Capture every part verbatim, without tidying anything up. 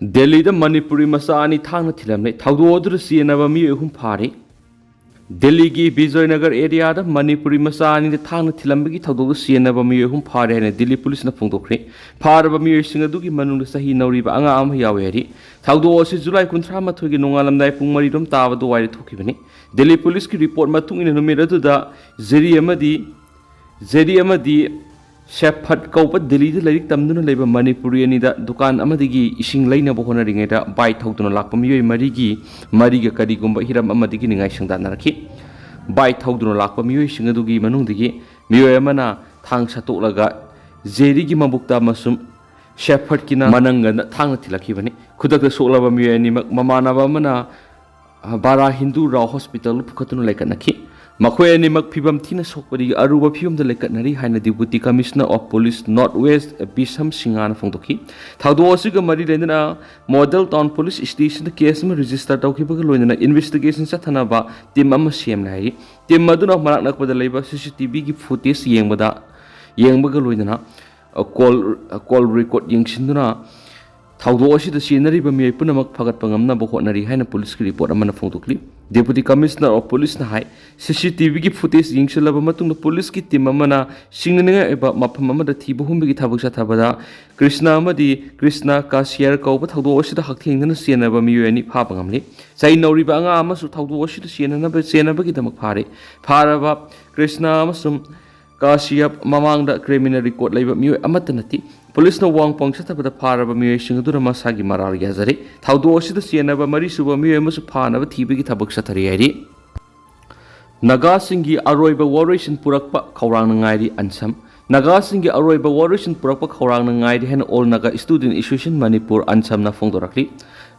ꯗꯦꯜꯂꯤꯗ ꯃꯅꯤꯄꯨꯔꯤ ꯃꯆꯥ ꯑꯅꯤ ꯊꯥꯡꯅ ꯊꯤꯜꯂꯝꯂꯦ꯫ ꯊꯧꯗꯣꯛ ꯑꯗꯨꯗ ꯆꯦꯟꯅꯕ ꯃꯤꯑꯣꯏ ꯑꯍꯨꯝ ꯐꯥꯔꯤ꯫ ꯗꯦꯜꯂꯤꯒꯤ ꯕꯤꯖꯣꯏꯅꯒꯔ ꯑꯦꯔꯤꯌꯥꯗ ꯃꯅꯤꯄꯨꯔꯤ ꯃꯆꯥ ꯑꯅꯤꯗ ꯊꯥꯡꯅ ꯊꯤꯜꯂꯝꯕꯒꯤ ꯊꯧꯗꯣꯛꯇ ꯆꯦꯟꯅꯕ ꯃꯤꯑꯣꯏ ꯑꯍꯨꯝ ꯐꯥꯔꯦ ꯍꯥꯏꯅ ꯗꯤꯜꯂꯤ ꯄꯨꯂꯤꯁꯅ ꯐꯣꯡꯗꯣꯛꯈ꯭ꯔꯦ꯫ ꯐꯥꯔꯕ ꯃꯤꯑꯣꯏꯁꯤꯡ ꯑꯗꯨꯒꯤ ꯃꯅꯨꯡꯗ ꯆꯍꯤ ꯅꯧꯔꯤꯕ ꯑꯉꯥꯡ ꯑꯃ ꯌꯥꯎꯏ ꯍꯥꯏꯔꯤ꯫ ꯊꯧꯗꯣꯛ ꯑꯁꯤ ꯖꯨꯂꯥꯏ ꯀꯨꯟꯊ꯭ꯔꯥ ꯃꯥꯊꯣꯏꯒꯤ ꯅꯣꯡꯉꯥꯜꯂꯝꯗꯥꯏ ꯄꯨꯡ ꯃꯔꯤꯔꯣꯝ ꯇꯥꯕ ꯑꯗꯨꯋꯥꯏꯗ ꯊꯣꯛꯈꯤꯕꯅꯤ꯫ ꯗꯤꯜꯂꯤ ꯄꯨꯂꯤꯁꯀꯤ ꯔꯤꯄꯣꯔꯠ ꯃꯇꯨꯡ ꯏꯟꯅ ꯅꯨꯃꯤꯠ ꯑꯗꯨꯗ ꯖꯦꯔꯤ ꯑꯃꯗꯤ ꯖꯦꯔꯤ ꯑꯃꯗꯤ ꯁꯦꯐꯠ ꯀꯧꯕ ꯗꯤꯜꯂꯤꯗ ꯂꯥꯏꯔꯤꯛ ꯇꯝꯗꯨꯅ ꯂꯩꯕ ꯃꯅꯤꯄꯨꯔꯤ ꯑꯅꯤꯗ ꯗꯨꯀꯥꯟ ꯑꯃꯗꯒꯤ ꯏꯁꯤꯡ ꯂꯩꯅꯕ ꯍꯣꯠꯅꯔꯤꯉꯩꯗ ꯕꯥꯏꯛ ꯊꯧꯗꯨꯅ ꯂꯥꯛꯄ ꯃꯤꯑꯣꯏ ꯃꯔꯤꯒꯤ, ꯃꯔꯤꯒ ꯀꯔꯤꯒꯨꯝꯕ ꯍꯤꯔꯝ ꯑꯃꯗꯒꯤ ꯅꯤꯡꯉꯥꯏ ꯁꯪꯗꯥꯅꯔꯛꯈꯤ꯫ ꯕꯥꯏꯛ ꯊꯧꯗꯨꯅ ꯂꯥꯛꯄ ꯃꯤꯑꯣꯏꯁꯤꯡ ꯑꯗꯨꯒꯤ ꯃꯅꯨꯡꯗꯒꯤ ꯃꯤꯑꯣꯏ ꯑꯃꯅ ꯊꯥꯡ ꯁꯠꯇꯣꯛꯂꯒ ꯖꯦꯔꯤꯒꯤ ꯃꯕꯨꯛꯇ ꯑꯃꯁꯨꯡ ꯁꯦꯐꯠꯀꯤꯅ ꯃꯅꯪꯒꯟꯗ ꯊꯥꯡꯅ ꯊꯤꯜꯂꯛꯈꯤꯕꯅꯤ꯫ ꯈꯨꯗꯛꯇ ꯁꯣꯛꯂꯕ ꯃꯤꯑꯣꯏ ꯑꯅꯤꯃꯛ ꯃꯃꯥꯟꯅꯕ ꯑꯃꯅ ꯕꯥꯔꯥ ꯍꯤꯟꯗꯨ ꯔꯥꯎ ꯍꯣꯁꯄꯤꯇꯥꯜꯗ ꯄꯨꯈꯠꯇꯨꯅ ꯂꯩꯀꯠꯅꯈꯤ꯫ ꯃꯈꯣꯏ ꯑꯅꯤꯃꯛ ꯐꯤꯕꯝ ꯊꯤꯅ ꯁꯣꯛꯄꯗꯒꯤ ꯑꯔꯨꯕ ꯐꯤꯕꯝꯗ ꯂꯩꯀꯠꯅꯔꯤ ꯍꯥꯏꯅ Deputy Commissioner of Police North West ꯕꯤꯁꯝ ꯁꯤꯡꯍꯥꯅ ꯐꯣꯡꯗꯣꯛꯈꯤ꯫ ꯊꯧꯗꯣꯛ ꯑꯁꯤꯒ ꯃꯔꯤ ꯂꯩꯅꯅ ꯃꯣꯗꯦꯜ ꯇꯥꯎꯟ ꯄꯨꯂꯤꯁ ꯁ꯭ꯇꯦꯁꯟꯗ ꯀꯦꯁ ꯑꯃ ꯔꯦꯖꯤꯁꯇꯔ ꯇꯧꯈꯤꯕꯒ ꯂꯣꯏꯅꯅ ꯏꯟꯚꯦꯁꯇꯤꯒꯦꯁꯟ ꯆꯠꯊꯅꯕ ꯇꯤꯝ ꯑꯃ ꯁꯦꯝꯂꯦ ꯍꯥꯏꯔꯤ꯫ ꯇꯤꯝ ꯑꯗꯨꯅ ꯃꯅꯥꯛ ꯅꯛꯄꯗ ꯂꯩꯕ ꯁꯤ ꯁꯤ ꯇꯤ ꯚꯤꯒꯤ ꯐꯨꯇꯦꯖ ꯌꯦꯡꯕꯗ, ꯌꯦꯡꯕꯒ ꯂꯣꯏꯅꯅ ꯀꯣꯜ, ꯀꯣꯜ ꯔꯦꯀꯣꯔꯗ ꯌꯦꯡꯁꯤꯟꯗꯨꯅ ꯊꯧꯗꯣꯛ ꯑꯁꯤꯗ ꯆꯦꯟꯅꯔꯤꯕ ꯃꯤꯑꯣꯏ ꯄꯨꯝꯅꯃꯛ ꯐꯒꯠꯄ ꯉꯝꯅꯕ ꯍꯣꯠꯅꯔꯤ ꯍꯥꯏꯅ ꯄꯨꯂꯤꯁꯀꯤ ꯔꯤꯄꯣꯔꯠ ꯑꯃꯅ ꯐꯣꯡꯗꯣꯛꯂꯤ꯫ Deputy Commissioner of Policeꯅ ꯍꯥꯏ, ꯁꯤ ꯁꯤ ꯇꯤ ꯚꯤꯒꯤ ꯐꯨꯇꯦꯖ ꯌꯦꯡꯁꯤꯜꯂꯕ ꯃꯇꯨꯡꯗ ꯄꯨꯂꯤꯁꯀꯤ ꯇꯤꯝ ꯑꯃꯅ ꯁꯤꯡꯅꯅꯤꯡꯉꯥꯏ ꯑꯣꯏꯕ ꯃꯐꯝ ꯑꯃꯗ ꯊꯤꯕ ꯍꯨꯝꯕꯒꯤ ꯊꯕꯛ ꯆꯠꯊꯕꯗ ꯀ꯭ꯔꯤꯁꯅ ꯑꯃꯗꯤ ꯀ꯭ꯔꯤꯁꯅ ꯀꯥꯁꯤꯌꯔ ꯀꯧꯕ ꯊꯧꯗꯣꯛ ꯑꯁꯤꯗ ꯍꯛꯊꯦꯡꯅꯅ ꯆꯦꯟꯅꯕ ꯃꯤꯑꯣꯏ ꯑꯅꯤ ꯐꯥꯕ ꯉꯝꯂꯤ꯫ ꯆꯍꯤ ꯅꯧꯔꯤꯕ ꯑꯉꯥꯡ ꯑꯃꯁꯨ ꯊꯧꯗꯣꯛ ꯑꯁꯤꯗ ꯆꯦꯟꯅꯅꯕ, ꯆꯦꯟꯅꯕꯒꯤꯗꯃꯛ ꯐꯥꯔꯦ꯫ ꯐꯥꯔꯕ ꯀ꯭ꯔꯤꯁꯅ ꯑꯃꯁꯨꯡ ꯀꯥꯁꯤꯌꯞ ꯃꯃꯥꯡꯗ ꯀ꯭ꯔꯤꯃꯤꯅꯦꯜ ꯔꯦꯀꯣꯔꯗ ꯂꯩꯕ ꯃꯤꯑꯣꯏ ꯑꯃꯠꯇ ꯅꯠꯇꯦ꯫ ꯄꯨꯂꯤꯁꯅ ꯋꯥꯡ ꯄꯥꯎ ꯆꯠꯊꯕꯗ ꯐꯥꯔꯕ ꯃꯤꯑꯣꯏꯁꯤꯡ ꯑꯗꯨꯅ ꯃꯁꯥꯒꯤ ꯃꯔꯥꯜ ꯌꯥꯖꯔꯦ꯫ ꯊꯧꯗꯣꯛ ꯑꯁꯤꯗ ꯆꯦꯟꯅꯕ ꯃꯔꯤꯁꯨꯕ ꯃꯤꯑꯣꯏ ꯑꯃꯁꯨ ꯐꯥꯅꯕ ꯊꯤꯕꯒꯤ ꯊꯕꯛ ꯆꯠꯊꯔꯤ ꯍꯥꯏꯔꯤ꯫ ꯅꯥꯒꯥꯁꯤꯡꯒꯤ ꯑꯔꯣꯏꯕ ꯋꯥꯔꯣꯏꯁꯤꯟ ꯄꯨꯔꯛꯄ ꯈꯧꯔꯥꯡꯅ ꯉꯥꯏꯔꯤ ꯑꯟꯁꯝ꯫ ꯅꯥꯒꯥꯁꯤꯡꯒꯤ ꯑꯔꯣꯏꯕ ꯋꯥꯔꯣꯏꯁꯤꯟ ꯄꯨꯔꯛꯄ ꯈꯧꯔꯥꯡꯅ ꯉꯥꯏꯔꯤ ꯍꯥꯏꯅ All Naga Student Association Manipur, ꯑꯟꯁꯝꯅ ꯐꯣꯡꯗꯣꯔꯛꯂꯤ꯫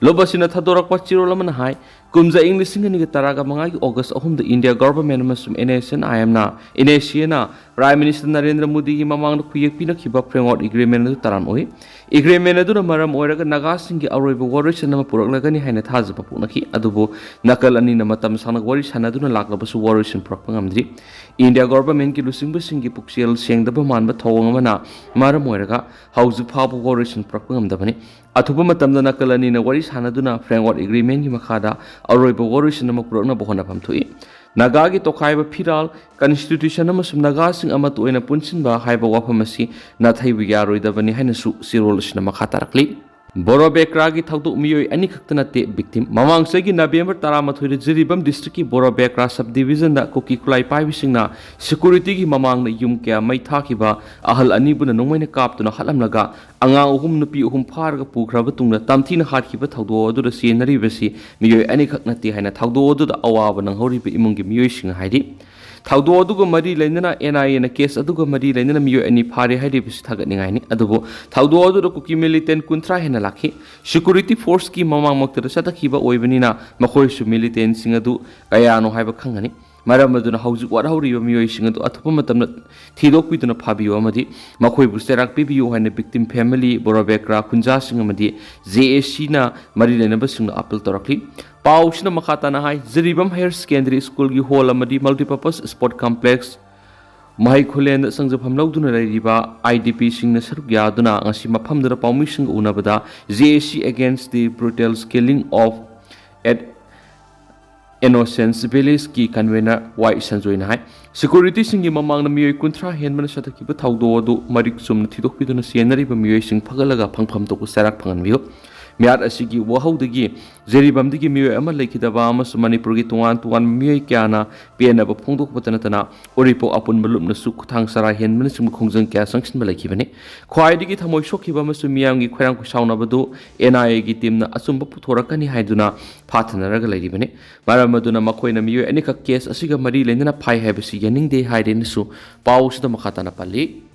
ꯂꯨꯞ ꯑꯁꯤꯅ ꯊꯥꯗꯣꯔꯛꯄ ꯆꯦꯔꯣꯜ ꯑꯃꯅ ꯍꯥꯏ, ꯀꯨꯝꯖꯥ ꯏꯪ ꯂꯤꯁꯤꯡ ꯑꯅꯤꯒ ꯇꯔꯥꯒ ꯃꯉꯥꯒꯤ August ꯑꯍꯨꯝꯗ India Government ꯑꯃꯁꯨꯡ NSCN-IM-ꯅ, NSCN-ꯅ Prime Minister ꯅꯔꯦꯟꯗ꯭ꯔ ꯃꯣꯗꯤꯒꯤ ꯃꯃꯥꯡꯗ ꯈꯨꯌꯦꯛ ꯄꯤꯅꯈꯤꯕ Framework Agreement ꯑꯗꯨ ꯇꯔꯥꯝ ꯑꯣꯏ꯫ Agreement ꯑꯗꯨꯅ ꯃꯔꯝ ꯑꯣꯏꯔꯒ ꯅꯥꯒꯥꯁꯤꯡꯒꯤ ꯑꯔꯣꯏꯕ ꯋꯥꯔꯣꯏꯁꯤꯟ ꯑꯃ ꯄꯨꯔꯛꯂꯒꯅꯤ ꯍꯥꯏꯅ ꯊꯥꯖꯕ ꯄꯣꯛꯅꯈꯤ꯫ ꯑꯗꯨꯕꯨ ꯅꯥꯀꯜ ꯑꯅꯤꯅ ꯃꯇꯝ ꯁꯥꯡꯅ ꯋꯥꯔꯤ ꯁꯥꯟꯅꯗꯨꯅ ꯂꯥꯛꯂꯕꯁꯨ ꯋꯥꯔꯣꯏꯁꯤꯟ ꯄꯨꯔꯛꯄ ꯉꯝꯗ꯭ꯔꯤ꯫ India Government-ꯀꯤ ꯂꯨꯆꯤꯡꯕꯁꯤꯡꯒꯤ ꯄꯨꯛꯆꯦꯜ ꯁꯦꯡꯗꯕ ꯃꯥꯟꯕ ꯊꯧꯑꯣꯡ ꯑꯃꯅ ꯃꯔꯝ ꯑꯣꯏꯔꯒ ꯍꯧꯖꯤꯛ ꯐꯥꯎꯕ ꯋꯥꯔꯣꯏꯁꯤꯟ ꯄꯨꯔꯛꯄ ꯉꯝꯗꯕꯅꯤ꯫ ꯑꯊꯨꯕ ꯃꯇꯝꯗ ꯅꯥꯀꯜ ꯑꯅꯤꯅ ꯋꯥꯔꯤ ꯁꯥꯟꯅꯗꯨꯅ Framework Agreement-ꯀꯤ ꯃꯈꯥꯗ ꯑꯔꯣꯏꯕ ꯋꯥꯔꯣꯏꯁꯤꯟ ꯑꯃ ꯄꯨꯔꯛꯅꯕ ꯍꯣꯠꯅꯐꯝ ꯊꯣꯛꯏ꯫ ꯅꯥꯒꯥꯒꯤ ꯇꯣꯈꯥꯏꯕ ꯐꯤꯔꯥꯜ, Constitution ꯑꯃꯁꯨꯡ ꯅꯥꯒꯥꯁꯤꯡ ꯑꯃꯠꯇ ꯑꯣꯏꯅ ꯄꯨꯟꯁꯤꯟꯕ ꯍꯥꯏꯕ ꯋꯥꯐꯝ ꯑꯁꯤ ꯅꯥꯊꯩꯕ ꯌꯥꯔꯣꯏꯗꯕꯅꯤ ꯍꯥꯏꯅꯁꯨ ꯆꯦꯔꯣꯜ ꯑꯁꯤꯅ ꯃꯈꯥ ꯇꯥꯔꯛꯂꯤ꯫ ꯕꯣꯔꯣꯕꯦꯀ꯭ꯔꯥꯒꯤ ꯊꯧꯗꯣꯛ ꯃꯤꯑꯣꯏ ꯑꯅꯤꯈꯛꯇ ꯅꯠꯇꯦ victim꯫ ꯃꯃꯥꯡ ꯆꯍꯤꯒꯤ November ꯇꯔꯥꯃꯥꯊꯣꯏꯗ ꯖꯤꯔꯤꯕꯥꯝ district-ꯀꯤ ꯕꯣꯔꯣꯕꯦꯀ꯭ꯔꯥ sub division-ꯗ ꯀꯨꯀꯤ ꯈꯨꯠꯂꯥꯏ ꯄꯥꯏꯕꯁꯤꯡꯅ security-ꯒꯤ ꯃꯃꯥꯡꯗ ꯌꯨꯝ ꯀꯌꯥ ꯃꯩ ꯊꯥꯈꯤꯕ ꯑꯍꯜ ꯑꯅꯤꯕꯨꯅ ꯅꯣꯡꯃꯩꯅ ꯀꯥꯞꯇꯨꯅ ꯍꯥꯠꯂꯝꯂꯒ ꯑꯉꯥꯡ ꯑꯍꯨꯝ, ꯅꯨꯄꯤ ꯑꯍꯨꯝ ꯐꯥꯔꯒ ꯄꯨꯈ꯭ꯔꯕ ꯇꯨꯡꯗ ꯇꯝꯊꯤꯅ ꯍꯥꯠꯈꯤꯕ ꯊꯧꯗꯣꯛ ꯑꯗꯨꯗ ꯆꯦꯟꯅꯔꯤꯕꯁꯤ ꯃꯤꯑꯣꯏ ꯑꯅꯤꯈꯛ ꯅꯠꯇꯦ ꯍꯥꯏꯅ ꯊꯧꯗꯣꯛ ꯑꯗꯨꯗ ꯑꯋꯥꯕ ꯅꯪꯍꯧꯔꯤꯕ ꯏꯃꯨꯡꯒꯤ ꯃꯤꯑꯣꯏꯁꯤꯡꯅ ꯍꯥꯏꯔꯤ꯫ ꯊꯧꯗꯣꯛ ꯑꯗꯨꯒ ꯃꯔꯤ ꯂꯩꯅꯅ, NIA-ꯅ case ꯑꯗꯨꯒ ꯃꯔꯤ ꯂꯩꯅꯅ ꯃꯤꯑꯣꯏ ꯑꯅꯤ ꯐꯥꯔꯦ ꯍꯥꯏꯔꯤꯕꯁꯤ ꯊꯥꯒꯠꯅꯤꯡꯉꯥꯏꯅꯤ꯫ ꯑꯗꯨꯕꯨ ꯊꯧꯗꯣꯛ ꯑꯗꯨꯗ ꯀꯨꯀꯤ militant ꯀꯨꯟꯊ꯭ꯔꯥ ꯍꯦꯟꯅ ꯂꯥꯛꯈꯤ꯫ Security force-ꯀꯤ ꯃꯃꯥꯡꯃꯛꯇꯗ ꯆꯠꯊꯈꯤꯕ ꯑꯣꯏꯕꯅꯤꯅ ꯃꯈꯣꯏꯁꯨ militant-ꯁꯤꯡ ꯑꯗꯨ ꯀꯌꯥꯅꯣ ꯍꯥꯏꯕ ꯈꯪꯒꯅꯤ꯫ ꯃꯔꯝ ꯑꯗꯨꯅ ꯍꯧꯖꯤꯛ ꯋꯥꯠꯍꯧꯔꯤꯕ ꯃꯤꯑꯣꯏꯁꯤꯡ ꯑꯗꯨ ꯑꯊꯨꯕ ꯃꯇꯝꯗ ꯊꯤꯗꯣꯛꯄꯤꯗꯨꯅ ꯐꯥꯕꯤꯌꯨ ꯑꯃꯗꯤ ꯃꯈꯣꯏꯕꯨ ꯆꯩꯔꯥꯛ ꯄꯤꯕꯤꯌꯨ ꯍꯥꯏꯅ victim family, ꯕꯣꯔꯣꯕꯦꯀ꯭ꯔꯥ ꯈꯨꯟꯖꯥꯁꯤꯡ ꯑꯃꯗꯤ JAC-ꯅ ꯃꯔꯤ ꯂꯩꯅꯕꯁꯤꯡꯗ appeal ꯇꯧꯔꯛꯂꯤ꯫ ꯄꯥꯎꯁꯤꯅ ꯃꯈꯥ ꯇꯥꯅ ꯍꯥꯏ, ꯖꯤꯔꯤꯕꯥꯝ Higher Secondary School-ꯒꯤ hall ꯑꯃꯗꯤ Multipurpose Sport Complex ꯃꯍꯩ ꯈꯨꯂꯦꯟꯗ ꯆꯪꯖꯐꯝ ꯂꯧꯗꯨꯅ ꯂꯩꯔꯤꯕ IDP-ꯁꯤꯡꯅ ꯁꯔꯨꯛ ꯌꯥꯗꯨꯅ ꯉꯁꯤ ꯃꯐꯝꯗꯨꯗ ꯄꯥꯎꯃꯤꯁꯤꯡꯒ ꯎꯅꯕꯗ JAC Against the Brutal Killing of at Innocence Village-ꯀꯤ convener ꯋꯥꯏ ꯁꯟꯖꯣꯏꯅ ꯍꯥꯏ, security-ꯁꯤꯡꯒꯤ ꯃꯃꯥꯡꯗ ꯃꯤꯑꯣꯏ ꯀꯨꯟꯊ꯭ꯔꯥ ꯍꯦꯟꯕꯅ ꯆꯠꯊꯈꯤꯕ ꯊꯧꯗꯣꯛ ꯑꯗꯨ ꯃꯔꯤꯛ ꯆꯨꯝꯅ ꯊꯤꯗꯣꯛꯄꯤꯗꯨꯅ ꯆꯦꯟꯅꯔꯤꯕ ꯃꯤꯑꯣꯏꯁꯤꯡ ꯐꯒꯠꯂꯒ ꯐꯪꯐꯝ ꯊꯣꯛꯄ ꯆꯩꯔꯥꯛ ꯐꯪꯍꯟꯕꯤꯌꯨ꯫ ꯃꯤꯍꯥꯠ ꯑꯁꯤꯒꯤ ꯋꯥꯍꯧꯗꯒꯤ ꯖꯤꯔꯤꯕꯥꯝꯗꯒꯤ ꯃꯤꯑꯣꯏ ꯑꯃ ꯂꯩꯈꯤꯗꯕ ꯑꯃꯁꯨꯡ ꯃꯅꯤꯄꯨꯔꯒꯤ ꯇꯣꯉꯥꯟ ꯇꯣꯉꯥꯟꯕ ꯃꯤꯑꯣꯏ ꯀꯌꯥꯅ ꯄꯦꯟꯅꯕ ꯐꯣꯡꯗꯣꯛꯄꯇ ꯅꯠꯇꯅ ꯎꯔꯤꯄꯣꯛ ꯑꯄꯨꯟꯕ ꯂꯨꯞꯅꯁꯨ ꯈꯨꯊꯥꯡ ꯆꯔꯥ ꯍꯦꯟꯕꯅꯆꯤꯡꯕ ꯈꯣꯡꯖꯪ ꯀꯌꯥ ꯆꯪꯁꯤꯟꯕ ꯂꯩꯈꯤꯕꯅꯤ꯫ ꯈ꯭ꯋꯥꯏꯗꯒꯤ ꯊꯃꯣꯏ ꯁꯣꯛꯈꯤꯕ ꯑꯃꯁꯨꯡ ꯃꯤꯌꯥꯝꯒꯤ ꯈꯣꯏꯔꯥꯡ ꯈꯣꯏꯁꯥꯎꯅꯕꯗꯨ NIA-ꯒꯤ team-ꯅ ꯑꯆꯨꯝꯕ ꯄꯨꯊꯣꯔꯛꯀꯅꯤ ꯍꯥꯏꯗꯨꯅ ꯐꯥꯊꯅꯔꯒ ꯂꯩꯔꯤꯕꯅꯤ꯫ ꯃꯔꯝ ꯑꯗꯨꯅ ꯃꯈꯣꯏꯅ ꯃꯤꯑꯣꯏ ꯑꯅꯤꯈꯛ case ꯑꯁꯤꯒ ꯃꯔꯤ ꯂꯩꯅꯅ ꯐꯥꯏ ꯍꯥꯏꯕꯁꯤ ꯌꯥꯅꯤꯡꯗꯦ ꯍꯥꯏꯔꯦꯅꯁꯨ ꯄꯥꯎꯁꯤꯗ ꯃꯈꯥ ꯇꯥꯅ ꯄꯜꯂꯤ꯫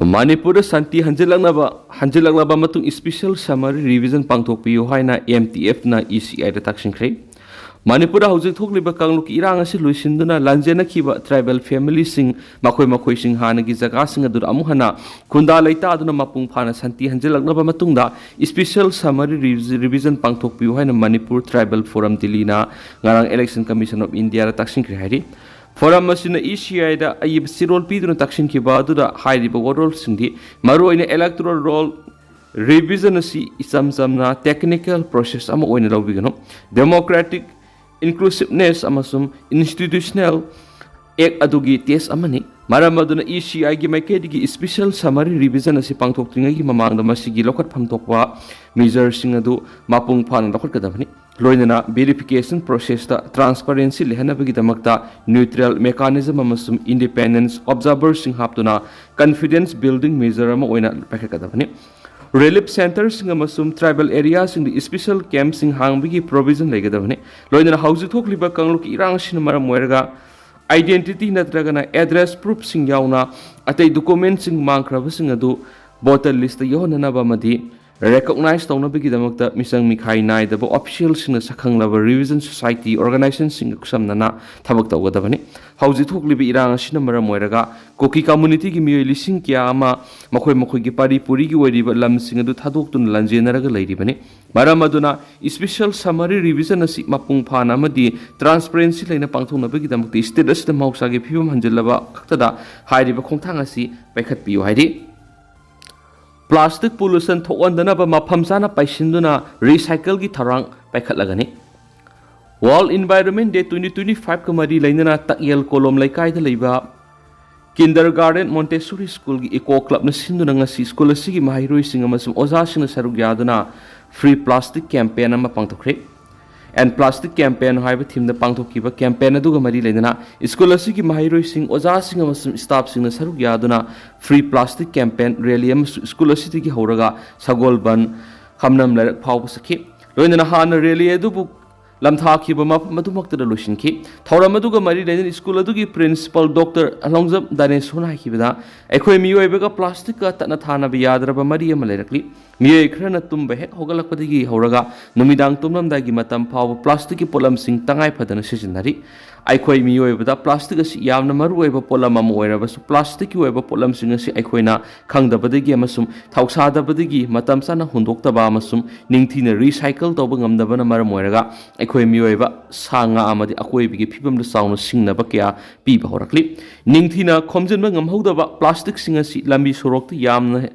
ꯃꯅꯤꯄꯨꯔꯗ ꯁꯥꯟꯇꯤ ꯍꯟꯖꯤꯜꯂꯛꯅꯕ ꯍꯟꯖꯤꯜꯂꯛꯂꯕ ꯃꯇꯨꯡ special summary revision ꯄꯥꯡꯊꯣꯛꯄꯤꯌꯨ ꯍꯥꯏꯅ M T Fꯅ E C Iꯗ ꯇꯛꯁꯤꯟꯈ꯭ꯔꯦ꯫ ꯃꯅꯤꯄꯨꯔꯗ ꯍꯧꯖꯤꯛ ꯊꯣꯛꯂꯤꯕ ꯀꯥꯡꯂꯨꯞꯀꯤ ꯏꯔꯥꯡ ꯑꯁꯤ ꯂꯣꯏꯁꯤꯟꯗꯨꯅ ꯂꯥꯟꯖꯦꯟꯅꯈꯤꯕ tribal familyꯁꯤꯡ ꯃꯈꯣꯏ ꯃꯈꯣꯏꯁꯤꯡ ꯍꯥꯟꯅꯒꯤ ꯖꯒꯥꯁꯤꯡ ꯑꯗꯨꯗ ꯑꯃꯨꯛ ꯍꯟꯅ ꯈꯨꯟꯗꯥ ꯂꯩꯇꯥꯗꯨꯅ ꯃꯄꯨꯡ ꯐꯥꯅ ꯁꯥꯟꯇꯤ ꯍꯟꯖꯤꯜꯂꯛꯂꯕ ꯃꯇꯨꯡꯗ special summary revision ꯄꯥꯡꯊꯣꯛꯄꯤꯌꯨ ꯍꯥꯏꯅ ꯃꯅꯤꯄꯨꯔ Tribal Forum ꯗꯤꯜꯂꯤꯅ ꯉꯔꯥꯡ Election Commission of Indiaꯗ ꯇꯛꯁꯤꯟꯈ꯭ꯔꯦ ꯍꯥꯏꯔꯤ꯫ Forum ꯑꯁꯤꯅ E C Iꯗ ꯑꯏꯕ ꯆꯦꯔꯣꯜ ꯄꯤꯗꯨꯅ ꯇꯛꯁꯤꯟꯈꯤꯕ ꯑꯗꯨꯗ ꯍꯥꯏꯔꯤꯕ ꯋꯥꯔꯣꯜꯁꯤꯡꯗꯤ ꯃꯔꯨꯑꯣꯏꯅ electoral roll revision ꯑꯁꯤ ꯏꯆꯝ ꯆꯝꯅ technical process ꯑꯃ ꯑꯣꯏꯅ ꯂꯧꯕꯤꯒꯅꯨ꯫ Democratic inclusiveness ꯑꯃꯁꯨꯡ institutional act ꯑꯗꯨꯒꯤ test ꯑꯃꯅꯤ꯫ ꯃꯔꯝ ꯑꯗꯨꯅ E C Iꯒꯤ ꯃꯥꯏꯀꯩꯗꯒꯤ special summary revision ꯑꯁꯤ ꯄꯥꯡꯊꯣꯛꯇ꯭ꯔꯤꯉꯩꯒꯤ ꯃꯃꯥꯡꯗ ꯃꯁꯤꯒꯤ ꯂꯧꯈꯠꯐꯝ ꯊꯣꯛꯄ measureꯁꯤꯡ ꯑꯗꯨ ꯃꯄꯨꯡ ꯐꯥꯅ ꯂꯧꯈꯠꯀꯗꯕꯅꯤ꯫ ꯂꯣꯏꯅꯅ verification processꯇ transparency ꯂꯩꯍꯟꯅꯕꯒꯤꯗꯃꯛꯇ neutral mechanism ꯑꯃꯁꯨꯡ independent observerꯁꯤꯡ ꯍꯥꯞꯇꯨꯅ confidence building measure ꯑꯃ ꯑꯣꯏꯅ ꯄꯥꯏꯈꯠꯀꯗꯕꯅꯤ꯫ Relief centreꯁꯤꯡ ꯑꯃꯁꯨꯡ tribal areaꯁꯤꯡꯗ special campꯁꯤꯡ ꯍꯥꯡꯕꯒꯤ provision ꯂꯩꯒꯗꯕꯅꯤ꯫ ꯂꯣꯏꯅꯅ ꯍꯧꯖꯤꯛ ꯊꯣꯛꯂꯤꯕ ꯀꯥꯡꯂꯨꯞꯀꯤ ꯏꯔꯥꯡ ꯑꯁꯤꯅ ꯃꯔꯝ ꯑꯣꯏꯔꯒ identity ꯅꯠꯇ꯭ꯔꯒꯅ address proofꯁꯤꯡ ꯌꯥꯎꯅ ꯑꯇꯩ documentꯁꯤꯡ ꯃꯥꯡꯈ꯭ꯔꯕꯁꯤꯡ ꯑꯗꯨ voter listꯇ ꯌꯥꯎꯍꯟꯅꯅꯕ ꯑꯃꯗꯤ recognize ꯇꯧꯅꯕꯒꯤꯗꯃꯛꯇ ꯃꯤꯆꯪ ꯃꯤꯈꯥꯏ ꯅꯥꯏꯗꯕ officialꯁꯤꯡꯅ ꯁꯛꯈꯪꯂꯕ revision society organizationꯁꯤꯡꯒ ꯈꯨꯠꯁꯝꯅꯅ ꯊꯕꯛ ꯇꯧꯒꯗꯕꯅꯤ꯫ ꯍꯧꯖꯤꯛ ꯊꯣꯛꯂꯤꯕ ꯏꯔꯥꯡ ꯑꯁꯤꯅ ꯃꯔꯝ ꯑꯣꯏꯔꯒ ꯀꯨꯀꯤ communityꯒꯤ ꯃꯤꯑꯣꯏ ꯂꯤꯁꯤꯡ ꯀꯌꯥ ꯑꯃ ꯃꯈꯣꯏ ꯃꯈꯣꯏꯒꯤ ꯄꯥꯔꯤ ꯄꯨꯔꯤꯒꯤ ꯑꯣꯏꯔꯤꯕ ꯂꯝꯁꯤꯡ ꯑꯗꯨ ꯊꯥꯗꯣꯛꯇꯨꯅ ꯂꯥꯟꯖꯦꯟꯅꯔꯒ ꯂꯩꯔꯤꯕꯅꯤ꯫ ꯃꯔꯝ ꯑꯗꯨꯅ special summary revision ꯑꯁꯤ ꯃꯄꯨꯡ ꯐꯥꯅ ꯑꯃꯗꯤ transparency ꯂꯩꯅ ꯄꯥꯡꯊꯣꯛꯅꯕꯒꯤꯗꯃꯛꯇ state ꯑꯁꯤꯗ ꯃꯍꯧꯁꯥꯒꯤ ꯐꯤꯕꯝ ꯍꯟꯖꯤꯜꯂꯕ ꯈꯛꯇꯗ ꯍꯥꯏꯔꯤꯕ ꯈꯣꯡꯊꯥꯡ ꯑꯁꯤ ꯄꯥꯏꯈꯠꯄꯤꯌꯨ ꯍꯥꯏꯔꯤ꯫ Plastic pollution ꯊꯣꯛꯍꯟꯗꯅꯕ ꯃꯐꯝ ꯆꯥꯅ ꯄꯩꯁꯤꯟꯗꯨꯅ recycleꯒꯤ ꯊꯧꯔꯥꯡ ꯄꯥꯏꯈꯠꯂꯒꯅꯤ꯫ World Environment Day twenty twenty fiveꯀ ꯃꯔꯤ ꯂꯩꯅꯅ ꯇꯛꯌꯦꯜ ꯀꯣꯂꯣꯝ ꯂꯩꯀꯥꯏꯗ ꯂꯩꯕ Kindergarten Montessori Schoolꯒꯤ Eco Clubꯅ ꯁꯤꯟꯗꯨꯅ ꯉꯁꯤ school ꯑꯁꯤꯒꯤ ꯃꯍꯩꯔꯣꯏꯁꯤꯡ ꯑꯃꯁꯨꯡ ꯑꯣꯖꯥꯁꯤꯡꯅ ꯁꯔꯨꯛ ꯌꯥꯗꯨꯅ free plastic campaign ꯑꯃ ꯄꯥꯡꯊꯣꯛꯈ꯭ꯔꯦ꯫ End Plastic Campaign ꯍꯥꯏꯕ themeꯗ ꯄꯥꯡꯊꯣꯛꯈꯤꯕ campaign ꯑꯗꯨꯒ ꯃꯔꯤ ꯂꯩꯅꯅ school ꯑꯁꯤꯒꯤ ꯃꯍꯩꯔꯣꯏꯁꯤꯡ, ꯑꯣꯖꯥꯁꯤꯡ ꯑꯃꯁꯨꯡ staffꯁꯤꯡꯅ ꯁꯔꯨꯛ ꯌꯥꯗꯨꯅ free plastic campaign rally ꯑꯃꯁꯨ school ꯑꯁꯤꯗꯒꯤ ꯍꯧꯔꯒ ꯁꯒꯣꯜꯕꯟ, ꯈꯝꯅꯝ ꯂꯩꯔꯛ ꯐꯥꯎꯕ ꯆꯠꯈꯤ꯫ ꯂꯣꯏꯅꯅ ꯍꯥꯟꯅ rally ꯑꯗꯨꯕꯨ ꯂꯝꯊꯥꯈꯤꯕ ꯃꯐꯝ ꯑꯗꯨꯃꯛꯇꯗ ꯂꯣꯏꯁꯤꯟꯈꯤ꯫ ꯊꯧꯔꯝ ꯑꯗꯨꯒ ꯃꯔꯤ ꯂꯩꯅꯅ ꯁ꯭ꯀꯨꯜ ꯑꯗꯨꯒꯤ ꯄ꯭ꯔꯤꯟꯁꯤꯄꯥꯜ ꯗꯣꯛꯇꯔ ꯂꯣꯡꯖꯝ ꯗꯥꯅꯦꯁꯣꯔꯅ ꯍꯥꯏꯈꯤꯕꯗ, ꯑꯩꯈꯣꯏ ꯃꯤꯑꯣꯏꯕꯒ ꯄ꯭ꯂꯥꯁꯇꯤꯛꯀ ꯇꯠꯅ ꯊꯥꯅꯕ ꯌꯥꯗ꯭ꯔꯕ ꯃꯔꯤ ꯑꯃ ꯂꯩꯔꯛꯂꯤ꯫ ꯃꯤꯑꯣꯏ ꯈꯔꯅ ꯇꯨꯝꯕ ꯍꯦꯛ ꯍꯧꯒꯠꯂꯛꯄꯗꯒꯤ ꯍꯧꯔꯒ ꯅꯨꯃꯤꯗꯥꯡ ꯇꯨꯝꯂꯝꯗꯥꯏꯒꯤ ꯃꯇꯝ ꯐꯥꯎꯕ ꯄ꯭ꯂꯥꯁꯇꯤꯛꯀꯤ ꯄꯣꯠꯂꯝꯁꯤꯡ ꯇꯉꯥꯏ ꯐꯗꯅ ꯁꯤꯖꯤꯟꯅꯔꯤ꯫ ꯑꯩꯈꯣꯏ ꯃꯤꯑꯣꯏꯕꯗ ꯄ꯭ꯂꯥꯁꯇꯤꯛ ꯑꯁꯤ ꯌꯥꯝꯅ ꯃꯔꯨꯑꯣꯏꯕ ꯄꯣꯠꯂꯝ ꯑꯃ ꯑꯣꯏꯔꯕꯁꯨ, ꯄ꯭ꯂꯥꯁꯇꯤꯛꯀꯤ ꯑꯣꯏꯕ ꯄꯣꯠꯂꯝꯁꯤꯡ ꯑꯁꯤ ꯑꯩꯈꯣꯏꯅ ꯈꯪꯗꯕꯗꯒꯤ ꯑꯃꯁꯨꯡ ꯊꯧꯁꯥꯗꯕꯗꯒꯤ ꯃꯇꯝ ꯆꯥꯅ ꯍꯨꯟꯗꯣꯛꯇꯕ ꯑꯃꯁꯨꯡ ꯅꯤꯡꯊꯤꯅ ꯔꯤꯁꯥꯏꯀꯜ ꯇꯧꯕ ꯉꯝꯗꯕꯅ ꯃꯔꯝ ꯑꯣꯏꯔꯒ, ꯑꯩꯈꯣꯏ ꯃꯤꯑꯣꯏꯕ, ꯁꯥ ꯉꯥ ꯑꯃꯗꯤ ꯑꯀꯣꯏꯕꯒꯤ ꯐꯤꯕꯝꯗ ꯆꯥꯎꯅ ꯁꯤꯡꯅꯕ ꯀꯌꯥ ꯄꯤꯕ ꯍꯧꯔꯛꯂꯤ꯫ ꯅꯤꯡꯊꯤꯅ ꯈꯣꯝꯖꯤꯟꯕ ꯉꯝꯍꯧꯗꯕ ꯄ꯭ꯂꯥꯁꯇꯤꯛꯁꯤꯡ ꯑꯁꯤ ꯂꯝꯕꯤ ꯁꯣꯔꯣꯛꯇ ꯌꯥꯝꯅ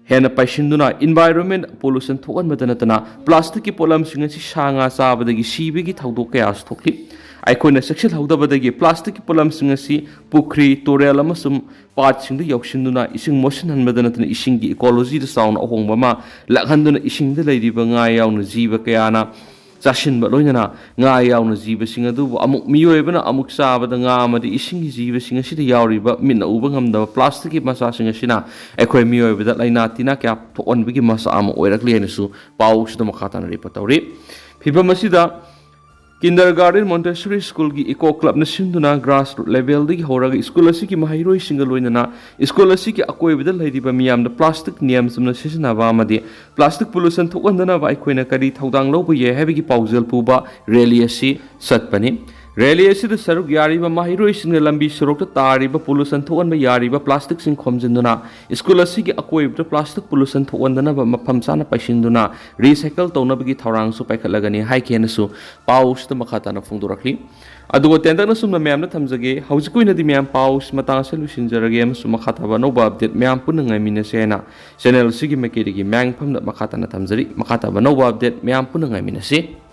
ꯍꯦꯟꯅ ꯄꯩꯁꯤꯟꯗꯨꯅ ꯏꯟꯚꯥꯏꯔꯣꯟꯃꯦꯟ ꯄꯣꯂꯨꯁꯟ ꯊꯣꯛꯍꯟꯕꯗ ꯅꯠꯇꯅ, ꯄ꯭ꯂꯥꯁꯇꯤꯛꯀꯤ ꯄꯣꯠꯂꯝꯁꯤꯡ ꯑꯁꯤ ꯁꯥ ꯉꯥ ꯆꯥꯕꯗꯒꯤ ꯁꯤꯕꯒꯤ ꯊꯧꯗꯣꯛ ꯀꯌꯥꯁꯨ ꯊꯣꯛꯂꯤ꯫ ꯑꯩꯈꯣꯏꯅ ꯆꯦꯛꯁꯤꯜꯍꯧꯗꯕꯗꯒꯤ ꯄ꯭ꯂꯥꯁꯇꯤꯛꯀꯤ ꯄꯣꯠꯂꯝꯁꯤꯡ ꯑꯁꯤ ꯄꯨꯈ꯭ꯔꯤ, ꯇꯨꯔꯦꯜ ꯑꯃꯁꯨꯡ ꯄꯥꯠꯁꯤꯡꯗ ꯌꯥꯎꯁꯤꯟꯗꯨꯅ ꯏꯁꯤꯡ ꯃꯣꯠꯁꯤꯟꯍꯟꯕꯗ ꯅꯠꯇꯅ, ꯏꯁꯤꯡꯒꯤ ꯏꯀꯣꯂꯣꯖꯤꯗ ꯆꯥꯎꯅ ꯑꯍꯣꯡꯕ ꯑꯃ ꯂꯥꯛꯍꯟꯗꯨꯅ, ꯏꯁꯤꯡꯗ ꯂꯩꯔꯤꯕ ꯉꯥ ꯌꯥꯎꯅ ꯖꯤꯕ ꯀꯌꯥꯅ ꯆꯥꯁꯤꯟꯕ ꯂꯣꯏꯅꯅ, ꯉꯥ ꯌꯥꯎꯅ ꯖꯤꯕꯁꯤꯡ ꯑꯗꯨꯕꯨ ꯑꯃꯨꯛ ꯃꯤꯑꯣꯏꯕꯅ ꯑꯃꯨꯛ ꯆꯥꯕꯗ, ꯉꯥ ꯑꯃꯗꯤ ꯏꯁꯤꯡꯒꯤ ꯖꯤꯕꯁꯤꯡ ꯑꯁꯤꯗ ꯌꯥꯎꯔꯤꯕ ꯃꯤꯠꯅ ꯎꯕ ꯉꯝꯗꯕ ꯄ꯭ꯂꯥꯁꯇꯤꯛꯀꯤ ꯃꯆꯥꯁꯤꯡ ꯑꯁꯤꯅ ꯑꯩꯈꯣꯏ ꯃꯤꯑꯣꯏꯕꯗ ꯂꯥꯏꯅꯥ ꯇꯤꯟꯅꯥ ꯀꯌꯥ ꯊꯣꯛꯍꯟꯕꯒꯤ ꯃꯆꯥꯛ ꯑꯃ ꯑꯣꯏꯔꯛꯂꯤ ꯍꯥꯏꯅꯁꯨ ꯄꯥꯎꯁꯤꯗ ꯃꯈꯥ ꯇꯥꯅ ꯔꯤꯄꯣꯔꯠ ꯇꯧꯔꯤ꯫ ꯐꯤꯕꯝ ꯑꯁꯤꯗ ꯀꯤꯟꯗꯔꯒꯥꯔꯗꯦꯟ ꯃꯣꯟꯇꯦꯁꯣꯔꯤ ꯁ꯭ꯀꯨꯜꯒꯤ ꯏꯀꯣ ꯀ꯭ꯂꯕꯅ ꯁꯤꯟꯗꯨꯅ ꯒ꯭ꯔꯥꯁꯔꯨꯠ ꯂꯦꯚꯦꯜꯗꯒꯤ ꯍꯧꯔꯒ ꯁ꯭ꯀꯨꯜ ꯑꯁꯤꯒꯤ ꯃꯍꯩꯔꯣꯏꯁꯤꯡꯒ ꯂꯣꯏꯅꯅ ꯁ꯭ꯀꯨꯜ ꯑꯁꯤꯒꯤ ꯑꯀꯣꯏꯕꯗ ꯂꯩꯔꯤꯕ ꯃꯤꯌꯥꯝꯗ ꯄ꯭ꯂꯥꯁꯇꯤꯛ ꯅꯤꯌꯝ ꯆꯨꯝꯅ ꯁꯤꯖꯤꯟꯅꯕ ꯑꯃꯗꯤ ꯄ꯭ꯂꯥꯁꯇꯤꯛ ꯄꯣꯂꯨꯁꯟ ꯊꯣꯛꯍꯟꯗꯅꯕ ꯑꯩꯈꯣꯏꯅ ꯀꯔꯤ ꯊꯧꯗꯥꯡ ꯂꯧꯕ ꯌꯥꯏ ꯍꯥꯏꯕꯒꯤ ꯄꯥꯎꯖꯦꯜ ꯄꯨꯕ ꯔꯦꯂꯤ ꯑꯁꯤ ꯆꯠꯄꯅꯤ꯫ ꯔꯦꯂꯤ ꯑꯁꯤꯗ ꯁꯔꯨꯛ ꯌꯥꯔꯤꯕ ꯃꯍꯩꯔꯣꯏꯁꯤꯡꯅ ꯂꯝꯕꯤ ꯁꯣꯔꯣꯛꯇ ꯇꯥꯔꯤꯕ ꯄꯣꯂꯨꯁꯟ ꯊꯣꯛꯍꯟꯕ ꯌꯥꯔꯤꯕ ꯄ꯭ꯂꯥꯁꯇꯤꯛꯁꯤꯡ ꯈꯣꯝꯖꯤꯟꯗꯨꯅ ꯁ꯭ꯀꯨꯜ ꯑꯁꯤꯒꯤ ꯑꯀꯣꯏꯕꯗ ꯄ꯭ꯂꯥꯁꯇꯤꯛ ꯄꯣꯂꯨꯁꯟ ꯊꯣꯛꯍꯟꯗꯅꯕ ꯃꯐꯝ ꯆꯥꯅ ꯄꯩꯁꯤꯟꯗꯨꯅ ꯔꯤꯁꯥꯏꯀꯜ ꯇꯧꯅꯕꯒꯤ ꯊꯧꯔꯥꯡꯁꯨ ꯄꯥꯏꯈꯠꯂꯒꯅꯤ ꯍꯥꯏꯈꯤ ꯍꯥꯏꯅꯁꯨ ꯄꯥꯎꯁꯤꯗ ꯃꯈꯥ ꯇꯥꯅ ꯐꯣꯡꯗꯣꯔꯛꯂꯤ꯫ ꯑꯗꯨꯒ ꯇꯦꯟꯇꯛꯅ ꯁꯨꯝꯅ ꯃꯌꯥꯝꯗ ꯊꯝꯖꯒꯦ, ꯍꯧꯖꯤꯛꯀꯤ ꯑꯣꯏꯅꯗꯤ ꯃꯌꯥꯝ ꯄꯥꯎꯁꯤ ꯃꯇꯥꯡ ꯑꯁꯤꯗ ꯂꯣꯏꯁꯤꯟꯖꯔꯒꯦ ꯑꯃꯁꯨꯡ ꯃꯈꯥ ꯇꯥꯕ ꯑꯅꯧꯕ ꯑꯞꯗꯦꯠ ꯃꯌꯥꯝ ꯄꯨꯟꯅ ꯉꯥꯏꯃꯤꯟꯅꯁꯦ ꯍꯥꯏꯅ ꯆꯦꯅꯦꯜ ꯑꯁꯤꯒꯤ ꯃꯥꯏꯀꯩꯗꯒꯤ ꯃꯌꯥꯝꯒꯤ ꯃꯐꯝꯗ ꯃꯈꯥ ꯇꯥꯅ ꯊꯝꯖꯔꯤ꯫ ꯃꯈꯥ ꯇꯥꯕ ꯑꯅꯧꯕ ꯑꯞꯗꯦꯠ ꯃꯌꯥꯝ ꯄꯨꯟꯅ ꯉꯥꯏꯃꯤꯟꯅꯁꯤ꯫